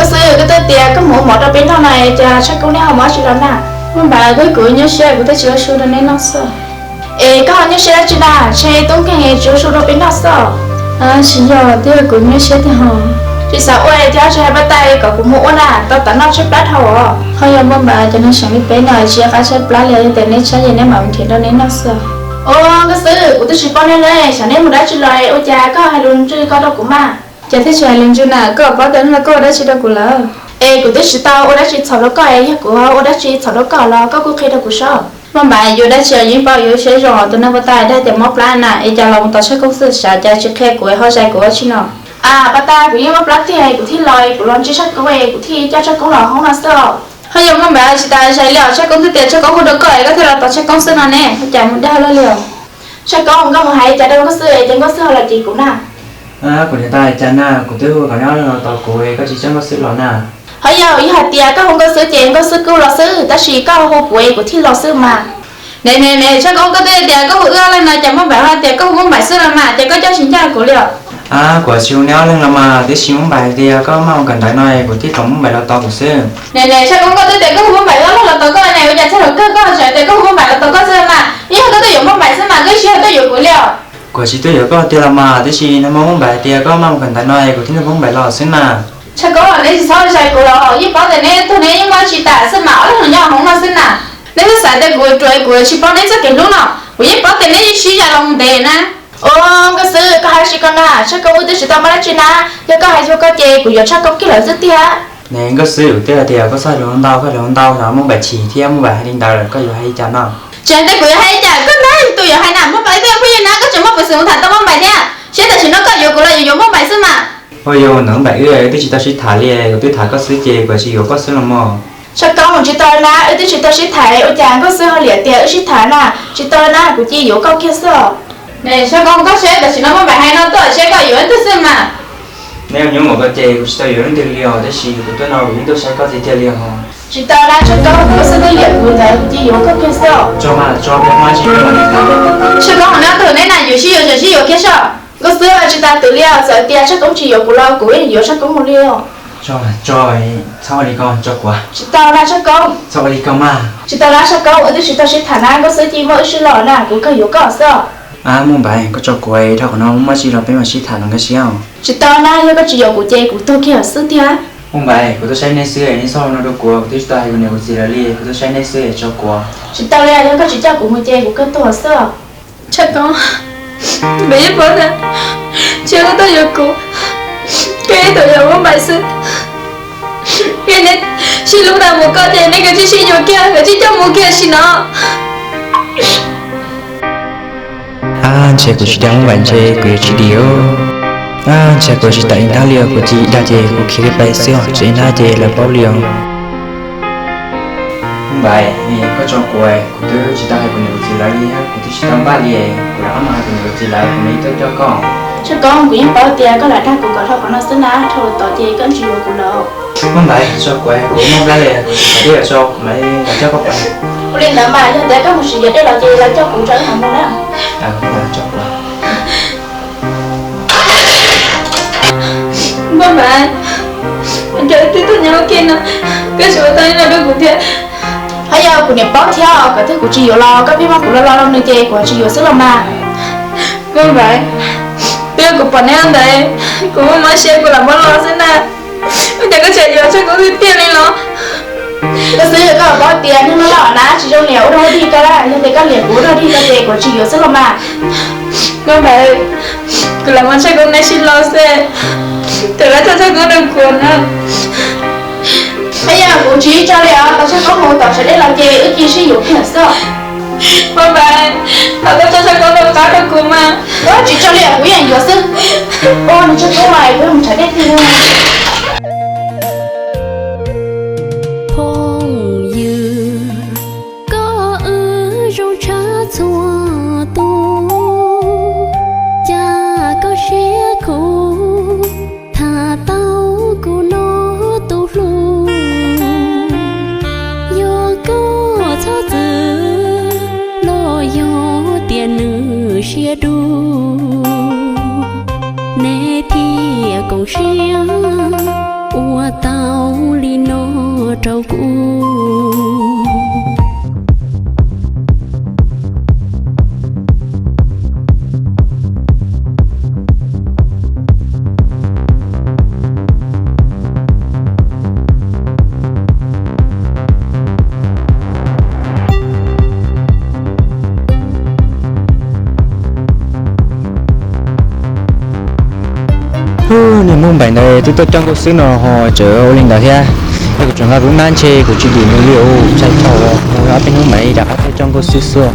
Xwb, koj twb tias koj mus ua mov rau peb noj no es cas Tshaj Koob neb ho mus dab tsi los na? Muaj npav, koj kuv nyuaj siab kuv thiaj tsis ua su rau neb noj xwb. Es koj ho nyuaj siab dab tsi na, ntshe tub nkeeg tsis ua su rau peb noj xwb. Tsis yog, twb yog kuv nyuaj siab tiag ho. Tsis xav ua es cas tsis hais pab tais kom kuv mus ua na, tau tam noj tshaib plab dhau os. Ho yog Muaj Npav, cov neeg seem li peb no tsis nco qab tshaib plab li, yog tias neb tshaib ces neb mam mus nrhiav rau neb noj xwb. Ua, Nkauj Xwb, kuv twb tsis paub neb li, xyov neb mus dab tsi los ua cas koj hais lus ntswg ko rau kuv mas. Cas thiaj tsis hais lus ntswg na, koj paub tias hnub no koj ua dab tsi rau kuv lawm? Es kuv twb tsis tau ua dab tsi txhaum rau koj, yog kuv ua dab tsi txhaum rau koj los koj kuj qhia rau kuv saib. Muaj Npav, yuav dab tsi yuav ib paub yuav siab zoo, tus neeg pab tais dag tias mob plab na, es cas los mus tom Tshaj Koob xwb, xav cas tsis qhia kuv ho zais kuv ua tsi no. Pab tais, kuv yeej mob plab tiag, kuv thiaj los, kuv los ntsib Tshaj Koob, kuv thiaj coj Tshaj Koob los hoob no xwb os. Ho yog Muaj Npav, tsis tas zais li os, Tshaj Koob twb tias Tshaj Koob hu rau koj es koj thiaj los tos Tshaj Koob xwb no ne, cas mus dag luaj li os. Tshaj Koob, koj mus hais cas rau Nkauj Xwb es ces Nkauj Xwb ho los cem kuv na? Kuv niam tais, cas na, kuv twb hu kom neb ob leeg los tos kuv es koj tsis coj Nkauj Xwb los na. Ho yog, yog hais tias koj hu Nkauj Xwb ces Nkauj Xwb kuj los xwb, tab sis koj hu kuv es kuv thiaj los xwb mas. Ne ne ne, Tshaj Koob, koj twb tias koj hu wb ob leeg no, cas Muaj Npav ho tias koj hu Muaj Npav xwb los mas, ces koj coj tsis ncaj kuv li os. Kuv tsis hu neb ob leeg los mas, tiam sis Muaj Npav tias koj maj mus kawm ntawv no es kuv thiaj kom Muaj Npav los tos kuv xwb. Ne ne, Tshaj Koob, koj twb tias koj hu Muaj Npav wb ob leeg los tos koj ne, ua cas txog thaum kawg koj ho tseem tias koj hu Muaj Npav los tos koj xwb mas? Yog koj tuaj yuav Muaj Npav xwb mas, koj tsis yog tuaj yuav kuv li os. Kuv tsis tuaj yuav koj tiag los mas, tiam sis nag hmo Muaj Npav tias koj maj mus kawm ntawv no es kuv thiaj nrog Muaj Npav los xwb mas. Tshaj Koob, neb tsis txhob zais kuv los, yeej paub tias neb tug neb yeej muaj tsis tas xwb mas, ob leeg nyob hauv no xwb na. Neb twb xav tias kuv ruam, kuv tsis paub neb txoj kev hlub no, kuv yeej paub tias neb yeej sib zais los ntev na. Ua, Nkauj Xwb, koj hais tsis ko na, Tshaj Koob wb twb tsis tau muaj dab tsi na, yog koj hais yog koj ces kuv yuav Tshaj Koob kiag lawm xwb tiag. Ne Nkauj Xwb, twb hais tias koj txhob hais lus ntau, koj hais lus ntau no Muaj Npav chim thiab Muaj Npav hais li ntawd lawm, koj yuav hais li cas no? Tsis hais tias kuv yuav hais li cas, koj ntag tus yuav hais na, Muaj Npav twb yog phooj ywg na, koj tseem muaj peev xwm mus tham tau Muaj Npav thiab, seb tam sim no koj yuav kuv los yuav yuav Muaj Npav xwb mas. Ua, yog ntawm Muaj Npav wb twb tsis tau sib tham li, kuv twb tham koj xwb ces kuv tsis yuav koj xwb los mas. Tshaj Koob, tsis tau na, wb twb tsis tau sib tham, ua cas Nkauj Xwb ho liam tias wb sib tham na, tsis tau na, kuv cia yuav koj kiag xwb os. Ne Tshaj Koob, koj seb tam sim no Muaj Npav hais no tuaj seb koj yuav leej twg xwb mas. Neb ua nyuaj mus koj ces kuv tsis tau yuav leej twg li os, tab sis kuv tuaj no kuv yeej tuaj saib koj tiag tiag li os. Tsis tau na Tshaj Koob, Nkauj Xwb twb liam kuv ntawd kuv cia yuav koj kiag xwb os. Tso mas, tso, Tshaj Koob, neb ob tug neb na yuav sib yuav tseem sib yuav kiag soj. Nkauj Xwb, tsis tas twm li os, txawm tias Tshaj Koob tsis yuav kuv los kuv yeej yuav Tshaj Koob mus li os. Tso, tso, txhob ua li ko, tso kuv. Tsis tau na Tshaj Koob. Txhob ua li ko mas. Tsis tau na Tshaj Koob, wb twb tsis tau sib tham na, Nkauj Xwb cia muab wb sib los na, kuv kawg yuav koj xwb. Muaj Npav, koj tso kuv, dhau qhov no muaj dab tsi los peb mam sib tham los nkag siab. Tsis tau na, yog koj tsis yuav kuv ces kuv tuag kiag xwb tiag. Muaj Npav, kuv tuaj saib neb xwb, neb txhob ua no rau kuv, kuv twb tsis tau hais kuv niam kuv txiv lawv li, kuv tuaj saib neb xwb, tso kuv. Tsis tau li, yog koj tsis coj kuv mus ces kuv kawg tuag xwb. Tshaj Koob, neb yeej paub tias tsis yog koj tuaj yuav kuv, koj ib tug yuav Muaj Npav xwb. Yog neb sib hlub tau mus koj ces neb kav tsij sib yuav kiag, kav tsij coj mus kiag sim no. Ab, ntshe kuv tsis dag Muaj Npav ntshe kuv yuav tsis dim. Ab, ntshe kuv tsis tawm li ntag li os, kuv tsis dag ces kuv khiav li pais xwb os, tsis dim ntag ces lawv paub li os. Muaj Npav, koj tso kuv, kuv twb tsis tau hais kuv niam kuv txiv lawv li, kuv twb tsis tau npaj li, kuv rov qab mus hais kuv niam kuv txiv lawv, kuv mam li tuaj coj koj. Tshaj Koob, kuv yeej paub tias koj lam dag kuv kom dhau qhov no xwb na, dhau los tod ces koj tsis yuav kuv lawm. Muaj Npav, tso kuv, kuv mob plab li, kuv tsis tau dej los tso, kuv mam li los coj koj pais. Ua li ntawd mas, yog tias koj mus tsis yuav dej los ces los coj kuv rau wb mam mus na. Muaj Npav, cas wb twb tuaj nyob ua ke no, koj tsis ua tau li no rau kuv thiab? Ho yog kuv niam paub thiab, kom twb kuv tsis yuav los koj pheej muab kuv lo lo rau nws ces kuv tsis yuav xwb los mas. Muaj Npav, twb yog kuv pom neb ntawd, kuv muaj mob siab kuv lam muab lo xwb na. Ua cas koj tseem yuav Tshaj Koob tiag tiag li los? Koj xwb koj paub tias neeg loj loj na tsis zoo liam ua dog dig ko, yog tias koj liam kuv ua dog dig ko ces kuv tsis yuav xwb los mas. Muaj Npav, kuv lam muab Tshaj Koob neb sib lo xwb, thaum lawv coj Tshaj Koob rau kuv na. Yog kuv tsis tso li os, tau Tshaj Koob mus tom sawv dej los ces wb cia sib yuav kiag xwb. Muaj Npav, thov koj tso Tshaj Koob rov qab rau kuv mas. Tsis tso li os, kuv yeej yuav xwb. Ua nws Tshaj Koob los kuv mus tshav dej tiag. Phooj ywg, koj wb zoo tshaj txhua tus, cas koj siab khuv tham tau kuv no tus hlub. Yog koj txhob txwv los yog tias nws siab dub, neb thiaj koom siab Ua tau li no rau kuv. Niag Hmoob Npaim ntawd twb tuaj coj nkauj xwb no ho tseem ua li ntawd thiab. Yog kuv tseem nqa kuv nab ntshe kuv tsis dim nws li os, ntshai dhau. Ob peb hnub mam li rov qab tuaj coj nkauj xwb xwb.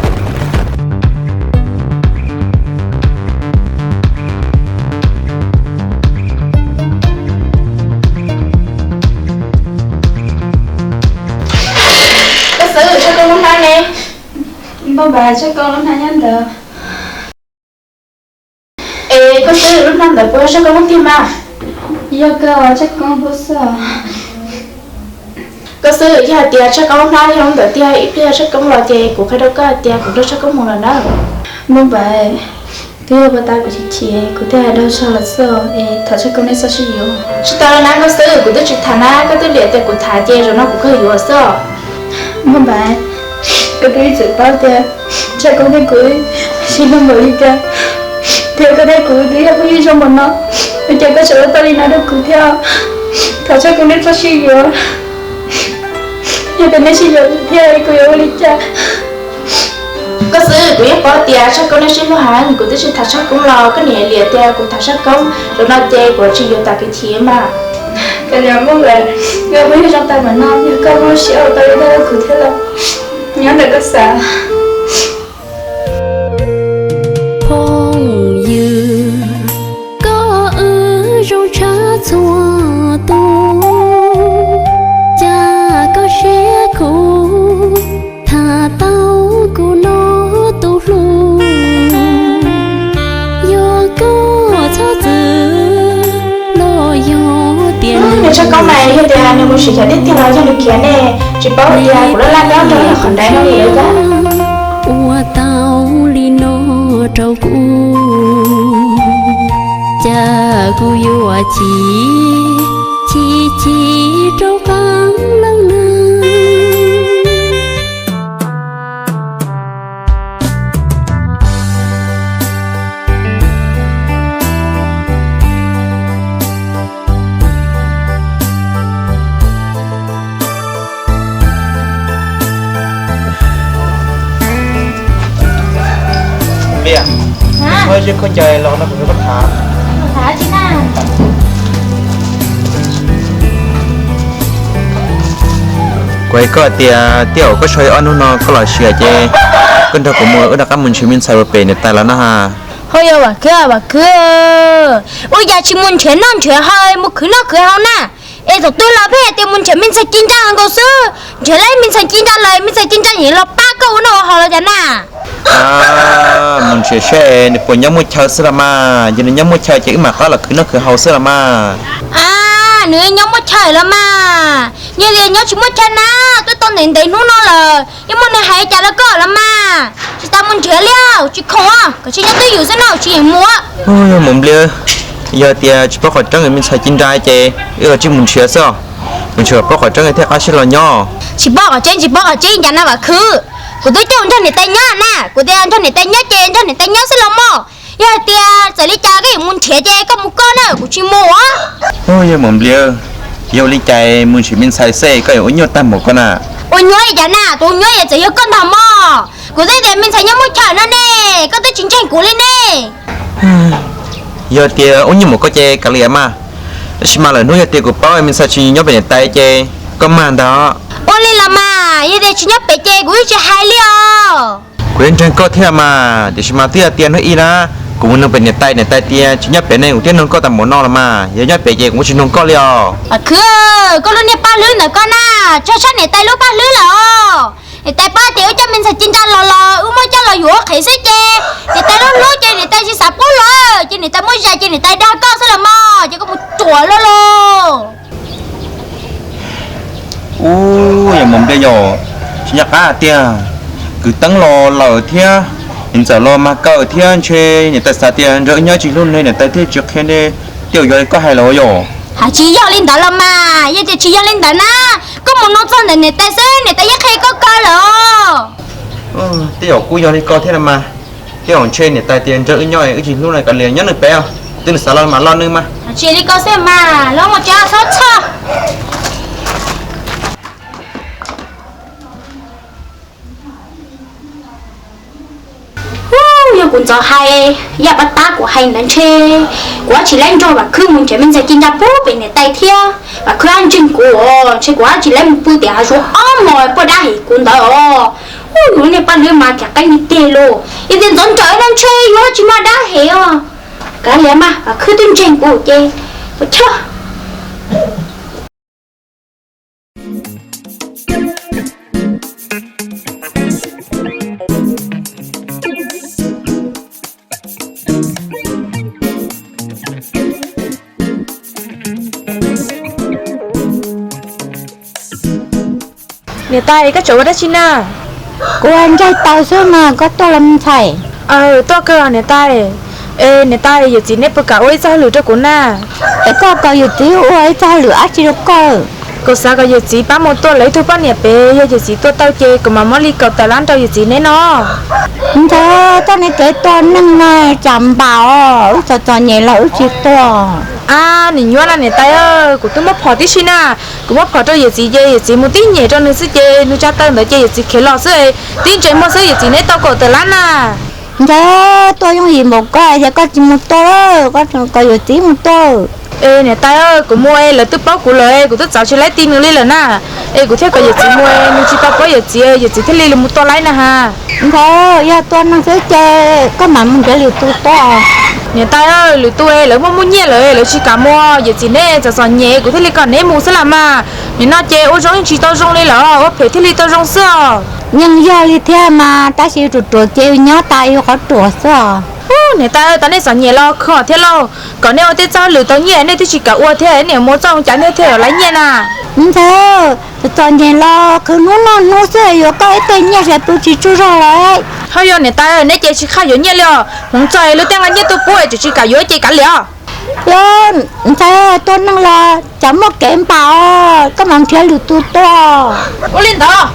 Koj xwb, Tshaj Koob lub hnab ne? Npauj Npaim, Tshaj Koob lub hnab nyob ntawd. Es koj xwb, lub hnab ntawd puas yog Tshaj Koob lub tiag mas? Yog, koj, Tshaj Koob lub xwb. Koj xwb, yog hais tias Tshaj Koob lub hnab yog lub ntawd tiag, ib pliag Tshaj Koob los ces kuv qhia rau koj hais tias kuv nrog Tshaj Koob mus lawm na. Npauj Npaim, twb yog puag ta kuv chim chim kuv thiaj hais dag zog los xwb es thov Tshaj Koob nej txhob sib yuav. Tsis tau li na koj xwb, kuv twb tsis tham na, koj twb liam tias kuv tham ces zaum no kuv kawg yuav xwb os. Npauj Npaim, koj twb ib txwm paub tias Tshaj Koob thiab kuv sib hlub npaum li cas, thiab koj thiab kuv twb yog phooj ywg zoo npaum no, ua cas koj tseem ua tau li no rau kuv thiab? Thov Tshaj Koob nej txhob sib yuav. Yog tias nej sib yuav thiab kuv yuav ua li cas? Koj xwb, kuv yeej paub tias Tshaj Koob nej sib hlub heev, kuv twb tsis tham Tshaj Koob los koj niam liam tias kuv tham Tshaj Koob, zaum no ces kuv tsis yuav tas kwv chim mas. Kav liam Npauj Npaim, wb phooj ywg zoo tas npaum no, yog koj muaj siab ua tau li no rau kuv thiab los, nyob ntawm koj xav. Phooj ywg, koj wb zoo tshaj txhua tus, cas koj siab khuv tham tau kuv no tus hlub. Yog koj txhob txwv los yog tias nws Tshaj Koob mas yog tias nws mus sim xyov tiag tiag los yog nws khiav ne, tsis paub tias kuv laj laj nyob nrog nws qhov ntaiv no li lawm thiab. Ua tau li no rau kuv, cas kuv yuav chim chim chim rau qab leej neeg. Liam, koj zib khaub ncaws los no kuv nrog koj tham. Kuv hais koj tias, tej zaum koj sau ob hnub no koj los tsis ces koj nrog kuv mus, wb rov qab mus nrhiav me ntxhais pem niam tais los na ha. Hos yog Vam Khwv, Vam Khwv, ua cas tsis mus nrhiav noj nrhiav haus, mus khwv noj khwv haus na? Es thaum twg los pheej hais tias mus nrhiav me ntxhais ci ntsa nkaus xwb, nrhiav lawm me ntxhais ci ntsa lawm, me ntxhais ci ntsa yeej los pab koj ua noj ua haus los cas na? Mus nrhiav seb nws puas nyob muaj chaw xwb los mas, yog nws nyob muaj chaw ces wb mam rov qab los khwv noj khwv haus xwb los mas. A, nws nyob muaj chaw los mas, yog tias nyob tsis muaj chaw na, twb tau ntev ntev hnub no lawm, yeej muaj nws hais cas rau koj los mas. Tsis tas mus nrhiav li, tsis khoom, koj tsis nyob twj ywm xwb no tsis yeem mus. Yog mus npliag, yog tias tsis paub qhov tseeb me ntxhais ci ntsa ces wb los tsij mus nrhiav xwb, mus nrhiav paub qhov tseeb thiaj qab siab los nyob. Tsis paub qhov tseeb, tsis paub qhov tseeb cas na Vam Khwv. Kuv twb coj nrog niam tais nyob na, kuv tias nrog niam tais nyob ces nrog niam tais nyob xwb los mas. Yog hais tias txawm li cas koj yuav mus nrhiav ces koj mus koj na, kuv tsis mus. Yog mus npliag, yog li cas mus nrhiav me ntxhais xwb koj yuav ua nyuaj tag npaum koj na. Ua nyuaj li cas na, tus ua nyuaj es txawm yog koj ntag mog. Kuv twb tias me ntxhais nyob muaj chaw no ne, koj twb tsis ntseeg kuv li ne. Yog tias ua nyuaj npaum koj ces kav liam mas. Tab sis mas lwm hnub yog tias kuv paub me ntxhais tsis nyob pem niam tais ces koj mag ntag. Ua li los mas, yog tias tsis nyob pem ces kuv yeej tsis hais li os. Kuv yeej ntseeg koj thiab mas, tiam sis mas twb yog tias hnub ib na, kuv mus noog pem niam tais, niam tais tias tsis nyob pem ne kuv thiaj noog koj tag npaum no los mas, yog nyob pem ces kuv tsis noog koj li os. Khwv, koj lub niag paj hlwb ntawm koj na, txog sab niam tais lub paj hlwb lawm os. Niam tais paub tias wb coj me ntxhais ci ntsa los los wb muab coj los yuav ua qhev xwb ces niam tais lub hlwb ces niam tais tsis xav pub los, ces niam tais muab zais ces niam tais dag koj xwb los mas, ces koj mus ruam luaj los. Ub, yog mus npliag yog, tsis nyob qab tiag, kwv teeb los lawm thiab, niam ntxawm los mag kawm thiab ntshe niam tais xav tias nrog wb nyob tsis hlub ne niam tais thiaj tsis qhia ne, tej zaum yog li koj hais los yog. Hais tsis yog li ntawd los mas, yog tias tsis yog li ntawd na, koj mus nug txog ntawm niam tais xwb, niam tais yeej qhia koj kawg lawm. Tej zaum kuj yog li ko thiab los mas, tej zaum ntshe niam tais tias nrog wb nyob wb tsis hlub no, kav liam nyob nws pem os, twg nws xav los mas los nws mas. Hais tsis li ko xwb mas, los mus tsev txhob txhawj. Ub, yog kuv ntxov hais, yam pab tab kuv hais ntawd ntshe kuv tsis laib nrog Vam Khwb mus nrhiav me ntxhais ci ntsa pub pem niam tais thiab. Vam Khwb ntseeg kuv os, ntshe kuv tsis laib mus pw tias hav zoov ob hmos poj dab hem kuv ntawd os. Ub, yus niag paj hlwb mas khiav qeeb li teg los, yog tias ntxov nrawm no ntshe yus tsis mag dab hem os. Kav liam mas, Vam Khwb twb ntseeg kuv ces puas chawj. Niam tais, koj tseem ua dab tsi na? Kuv ua ntsaig taws xwb mas, koj tuaj los me ntxhais? Tuaj kawg niam tais. Es niam tais, yawm txiv neb puas kam ua ib txoj hauj lwm rau kuv na? Es koj kom yawm txiv ua ib txoj hauj lwm dab tsi rau koj? Kuv xav kom yawm txiv pab mus tua lawv ib tug poj niam pem, yog yawm txiv tua tau ces kuv mam muab li kaum tawm lab rau yawm txiv neb no. Ntxhais, koj niag kev tua neeg no cas npaum, wb txom txom nyem los wb tsis tua. Ab, nim nyob na niam tais, kuv twb muab phom tib si na. Kuv muab phom rau yawm txiv ces yawm txiv mus tib nyem rau nws xwb ces nws tsa taw ntawd ces yawm txiv khiav los xwb. Tib ntsais muag xwb yawm txiv neb tau kaum tawm lab na. Ntxhais, tua yooj yim npaum koj es koj tsis mus tua, koj kom yawm txiv mus tua. Es niam tais, kuv mus es lawv twb paub kuv lawm, kuv twb txav tsis laib ti nws li lawm na. Es kuv thiaj kom yawm txiv mus, nws tsis tau paub yawm txiv, yawm txiv thiaj li mus tua laib na has. Ntxhais, yog tua neeg xwb ces koj mam mus nrhiav lwm tus tua. Niam tais, lwm tus lawv muaj muaj nyiaj lawm, lawv tsis kam mus, yawm txiv neb txom txom nyem kuv thiaj li kom neb mus xwb las mas. Nim no ces ua zoo yeej tsis tau zoo li lawm, ua phem thiaj li tau zoo xwb os. Yeej yog li thiab mas, tab sis ruam ruam ces nyob tas yus qhov ruam xwb os. Niam tais, tau nej txom nyem los khwv thiab lauj, kom nej ua tej txoj hauj lwm tau nyiaj nej twb tsis kam ua thiab, niam mus txoj ua cas nej thiaj yuav laib nyiaj na? Ntxhais, txom txom nyem los khwv hnub noj hnub xwb, yuav koj ib teg nyiaj ces pw tsis tsaug zog lawm. Ho yog niam tais, neb ces tsis qhaj yuav nyiaj li os, hmoov txog lub tej nqa nyiaj tuaj pub tseem tsis kam yuav ces kav liam os. Ntxhais, tua neeg los tsam muaj kev npaum, koj mam nrhiav lwm tus tua. Ua li ntawd.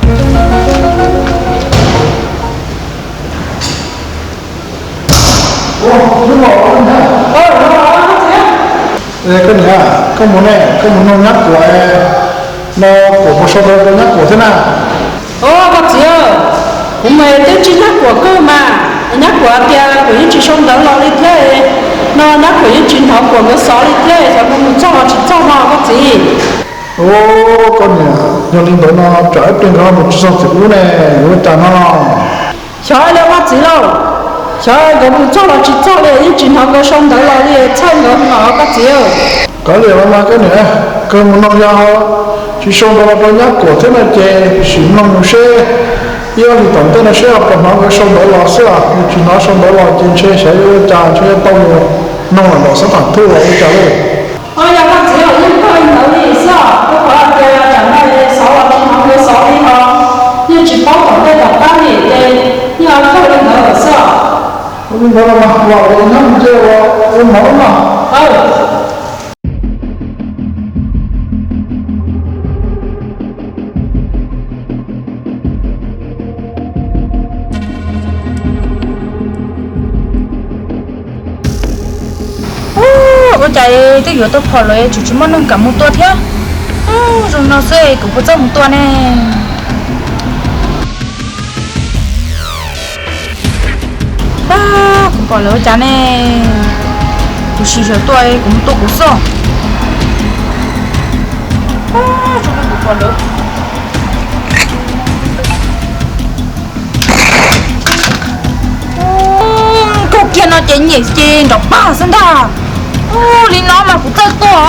Koj niam, koj mus ne, koj mus noog nyab Kuam no, Kuam puas sau ntawv rau nyab Kuam thiab na? Au koj txiv, kuv mas twb ntsib nyab Kuam kawg mas, nyab Kuam tias Kuam yeej tsis sau ntawv los li thiab no, nyab Kuam yeej tsis hnov Kuam nkawd xov li thiab, xyov nkawd mus txog los tsis txog no koj txiv. Au koj niam, yog li ntawd no tsam ib pliag nkawd ho mus tsis txog txim ub ne, yuav ua cas no? Xyov li koj txiv lauj, xyov nkawd mus txog los tsis txog li, yeej tsis hnov nkawd sau ntawv los li, txhawj nkawd no koj txiv. Kav liam los mas koj niam, kawg mus noog yog tsis sau ntawv los rau nyab Kuam thiab no ces sim noog mus seb ib ob hlis tom ntej no seb puas hnov nkawd sau ntawv los xwb os, yog tsis hnov sau ntawv los ces ntshe xyov yuav ua cas, ntshe yuav tau mus noog los nram xab tham thuj los ua cas lauj. Ho yog koj txiv los yeej kawg li ntawd li xwb os, rau qhov hais tias tsam no xov los tsis hnov nkawd xov li no, yeej tsis paub tom ntej tom qab li ces yeej kawg li ntawd lawm xwb os. Ua li ntawd los mas, los nyob mus ces ua mov no. Ua cas twb yuav tau phom lawm tseem tsis muaj neeg kam mus tua thiab. Zoo no xwb kuv puas txawj mus tua ne? Kuv pom lawv ua cas ne? Kuv sim sawv tuaj, kuv mus tua kuv xwb. Kuv pom lawv. Kaug kiag no ces nyiam ces nrov pag xwb ntag. Ub, li no mas kuv txawj tua.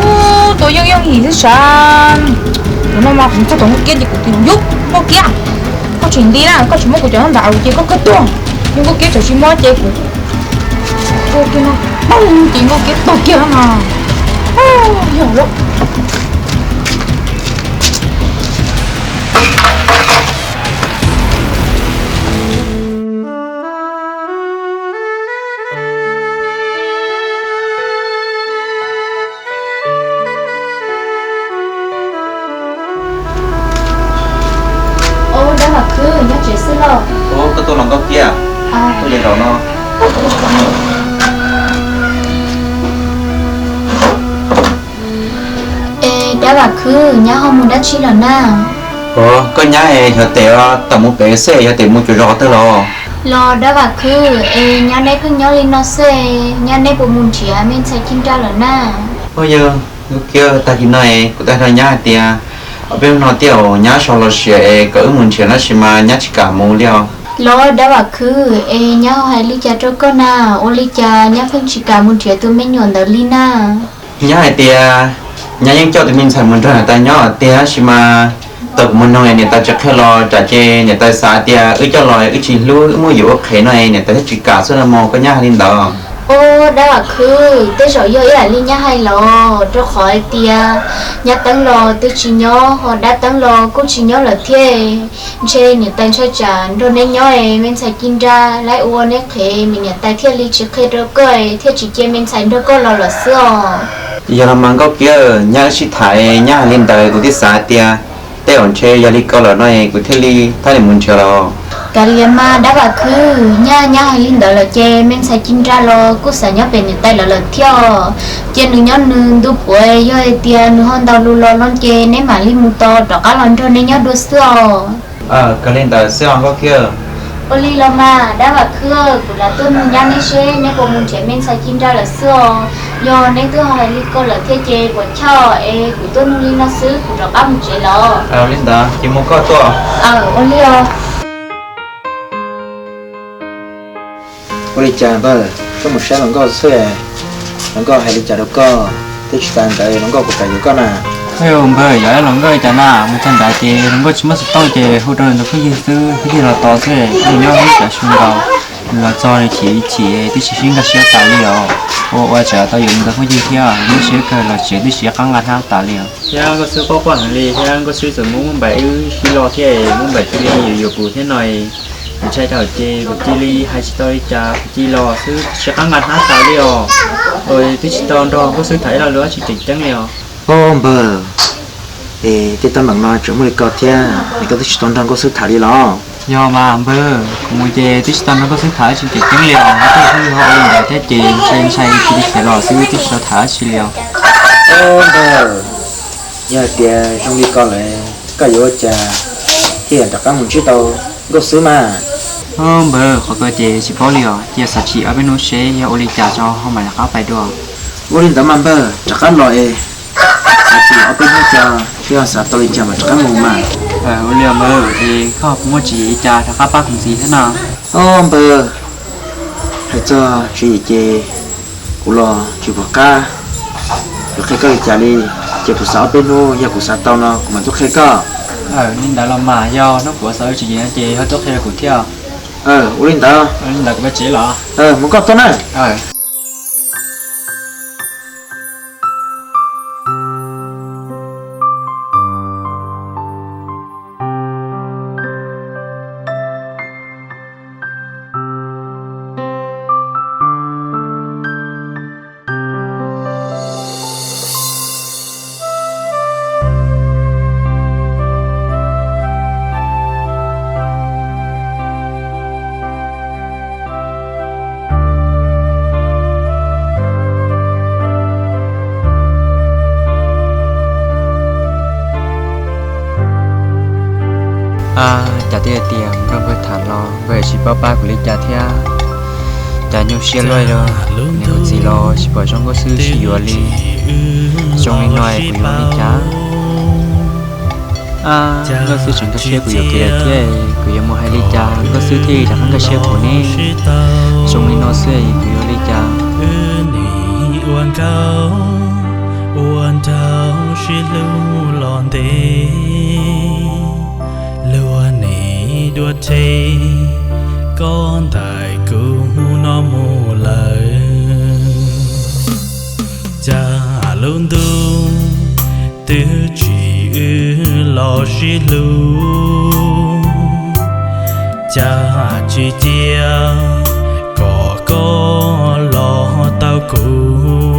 Ub, tua yooj yooj yim xwb sav. Tus no mas kuv txog tom nkauj kiab ces kuv tus yub nkauj kiab. Koj tsis nti na, koj tsis muab kuv cov ntab ces koj kawg tuag. Yog nkauj kiab tseem tsis muab ces kuv tua kiag no, poob ces nkauj kiab tuag kiag no. Yog lawm. Koj tuaj los Nkauj Kiab? Tuaj li zaum no. Es dab Vam Khwb, nyab ho mus dab tsi lawm na? Koj nyab es xyov tes tawm mus pem xwb, xyov tes mus cuag zos twg los. Los dab Vam Khwb, es nyab neb pheej nyob li no xwb, nyab neb puas mus nrhiav me ntxhais Ci Nra lawm na? Ua yog, Nkauj Kiab, tag kis no es kuv tau nrog nyab hais tias ob peb hnub no thiaj nyab sau los siav es kom wb mus nrhiav tab sis mas nyab tsis kam mus li os. Los dab Vam Khwb, es nyab ho hais li cas rau koj na? Ua li cas nyab pheej tsis kam mus nrhiav tus me nyuam ntawd li na? Nyab hais tias nyab yeej coj tus me ntxhais mus nrog niam tais nyob tiag tab sis mas thaum kuv mus noog niam tais tsis qhia los tsam ces niam tais xav tias wb coj los wb tsis hlub, wb muab yuam ua qhev no es niam tais thiaj tsis kam xwb no mog, koj nyab hais li ntawd. Os dab Vam Khwb, tej zaum yog ib yam li nyab hais los, rau qhov hais tias nyab teeb los twb tsis nyob, ho dab teeb los kuj tsis nyob lawm thiab. Ntshe niam tais ntshai tsam nrog neb nyob es me ntxhais Ci Nra lawv ua neb qhev, niam tais thiaj li tsis qhia rau koj, thiaj tsis cia me ntxhais nrog koj los lawm xwb os. Yog los mas Nkauj Kiab, nyab wb sib tham, nyab hais li ntawd kuv thiaj xav hais tias tej zaum ntshe yog li ko lawm no es kuv thiaj li tab lis mus nrhiav los. Kav liam mas dab Vam Khwb, nyab, nyab hais li ntawd lawm ces me ntxhais Ci Nra los kuj xav nyob pem niam tais lawv lawm thiab. Cia nws nyob nws ntu puav, yog hais tias nws ho ntaus lus los no ces neb mam li mus tos rov qab los nrog neb nyob dua xwb os. Kav li ntawd xwb os Nkauj Kiab. Ua li los mas dab Vam Khwb, kuv lam tuaj nug nyab neb seb neb puas mus nrhiav me ntxhais Ci Nra lawm xwb os. Yog neb twb ho hais li ko lawm thiab ces puas chawj es kuv tuaj nug li no xwb kuv rov qab mus tsev los. Li ntawd ces mus koj tuaj. Aw, ua li os. Ua li cas npawg, koj mus saib hluas nkauj xwb, hluas nkauj hais li cas rau koj? Twb tsis tas ntawd hluas nkauj puas kam yuav koj na? Npawg, yog hluas nkauj li cas na, mus txog ntawd ces hluas nkauj tsis muaj xov tooj ces hu rau nws tus phooj ywg xwb thiaj li los tos xwb, nws nyob lub tsev su nkaus. Nws los txog nws chim chim twb tsis sib nkag siab tas li os. Ua ua tsam tau yuav nws tus phooj ywg thiab, lub siab kawg los tsev twb tsis qab nqa hnab tas li os. Thiab Nkauj Xwb quaj quaj heev li thiab Nkauj Xwb txawm muab Npaim wb sib lo thiab, muab Npaim cia li yuav yuav kuv thiab no. Kuv ntshai dhau ces kuv cia li hais tsis tau li cas, kuv cia li los xwb, tsis qab nqa hnab tas li os. Twb tsis tau nrog Nkauj Xwb tham ib lo lus dab tsi tseem ceeb li os. Os npawg, es tej teeb meem no tseem muaj li ko thiab, es koj twb tsis tau nrog Nkauj Xwb tham li los? Yog mas npawg, kuv mus ces twb tsis tau nrog Nkauj Xwb tham dab tsi tseem ceeb li os, Nkauj Xwb ho ua li ntawd thiab ces ntshai ntshai cia li khiav los xwb, twb tsis tau tham dab tsi li os. Os npawg, yog hais tias zoo li ko lawm, koj yuav ua cas thiaj rov qab mus ntsib tau Nkauj Xwb mas? Os npawg, qhov ko ces tsis paub li os, cia xav tsim ob peb hnub seb yog ua li cas tso ho mam rov qab pais dua. Ua li ntawd mas npawg, rov qab los es xav tsim ob peb hnub tso, yog xav tau li cas mam rov qab mus mas. Ua li os npawg, es koj puas muaj tswv yim li cas rov qab pab kuv ntxiv thiab no? Os npawg, hais txog tswv yim ces kuv los tsis pom qab yuav qhia koj li cas li, ces kuv xav ob peb hnub yog kuv xav tau no kuv mam tuaj qhia koj. Li ntawd los mas yog hnub kuv xav tswv yim no ces ho tuaj qhia rau kuv thiab. Ua li ntawd, mus koj tuaj na. Cas thiaj tias nrog npawg tham los npawg tsis paub pab kuv li cas thiab. Cas nyuaj siab luaj li, niam mus txiv los tsis pom zoo Nkauj Xwb sib yuav li. Zoo li no kuv yuav ua li cas? Nkauj Xwb tseem nkag siab kuv yuav kev lawm thiab, kuv yuav mus hais li cas Nkauj Xwb thiaj rov qab nkag siab kuv ne? Zoo li no xwb kuv yuav ua li cas? Ua nkauj ua nraug sib hlub los ntev, luag nim dua tseg, koj ntaim kuv hnub no mus lawm. Cas lub ntuj twb tsim wb los sib hlub, cas tsis cia kom koj los tau kuv.